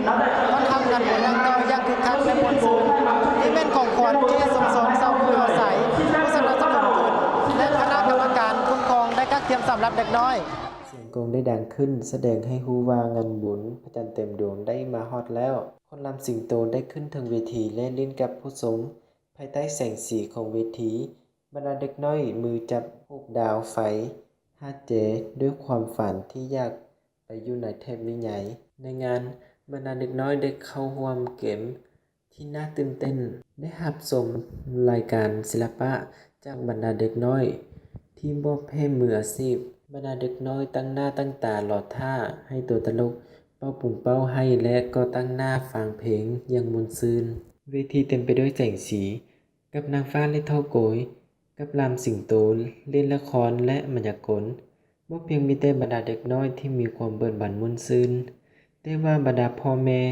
ຕ້ອນຮັບງານບຸນດັ່ງກ່າວຢ່າງຄຶກຄັກ ແລະ ມ່ວນຊື່ນ. ນີ້ແມ່ນຂອງຂວັນທີ່ຊຸມຊົນຊາວຜູ້ຢູ່ອາໄສ, ຜູ້ສະໜັບສະໜູນທຶນ ແລະ ຄະນະກຳມະການຄຸ້ມຄອງໄດ້ກະກຽມສຳລັບເດັກນ້ອຍ. ສຽງກົງໄດ້ດັງຂຶ້ນ ສະແດງໃຫ້ຮູ້ວ່າງານບຸນພະຈັນເຕັມດວງໄດ້ມາຮອດແລ້ວ. ຄອນລຳສິງໂຕໄດ້ຂຶ້ນເທິງເວທີ ແລະ ຫຼິ້ນກັບຜູ້ຊົມພາຍໃຕ້ແສງສີຂອງເວທີ. ບັນດາເດັກນ້ອຍມືຈັບຮູບດາວໄຟ ຮາແຈ ດ້ວຍຄວາມຝັນທີ່ຢາກໄປຢູ່ໃນເທບວິໄຍ. ໃນງານ, ບັນດາເດັກນ້ອຍໄດ້ເຂົ້າຮ່ວມເກມທີ່ໜ້າຕື່ນເຕັ້ນ, ໄດ້ຮັບຊົມລາຍການສິລະປະຈາກບັນດາເດັກນ້ອຍທີ່ບໍ່ແພ້ມືອາຊີບ. ບັນດາເດັກນ້ອຍຕັ້ງໜ້າຕັ້ງຕາລໍຖ້າໃຫ້ຕົວຕະຫຼົກເປົ່າປຸງເປົ້າໄຫ້ ແລະ ກໍຕັ້ງໜ້າຟັງເພງຢ່າງມ່ວນຊື່ນ. ເວທີເຕັມໄປດ້ວຍແສງສີ ກັບນາງຟ້າ ແລະ ທໍ່ໂກຍ, ກັບລຳສິງໂຕ, ຫຼິ້ນລະຄອນ ແລະ ມາຍາກົນ. ບໍ່ພຽງມີແຕ່ບັນດາເດັກນ້ອຍທີ່ມີຄວາມເບີກບານມ່ວນຊື່ນ, ແຕ່ວ່າບັນດາພໍ່ແມ່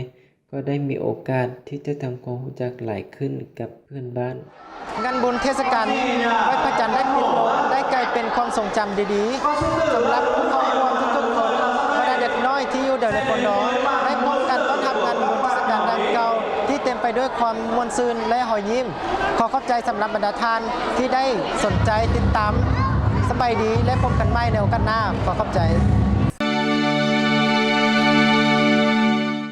ກໍໄດ້ມີໂອກາດທີ່ຈະທຳຄວາມຮູ້ຈັກຫຼາຍຂຶ້ນກັບເພື່ອນບ້ານ. ງານບຸນເທດສະການໄຫວ້ພະຈັນໄດ້ປິດລົງ, ໄດ້ກາຍເປັນຄວາມຊົງຈຳດີໆ ສຳລັບຜູ້ເຂົ້າຮ່ວມທຸກໆຄົນ. ບັນດາເດັກນ້ອຍທີ່ຢູ່ແຖວນະຄອນຫຼວງໄດ້ພ້ອມກັນຕ້ອນຮັບງານບຸນເທດສະການດັ່ງກ່າວທີ່ເຕັມໄປດ້ວຍຄວາມມ່ວນຊື່ນ ແລະ ຮອຍຍິ້ມ. ຂໍຂອບໃຈສຳລັບບັນດາທ່ານທີ່ໄດ້ສົນໃຈຕິດຕາມ. ສະບາຍດີ ແລະ ພົບກັນໃໝ່ໃນໂອກາດໜ້າ. ຂໍຂອບໃຈ.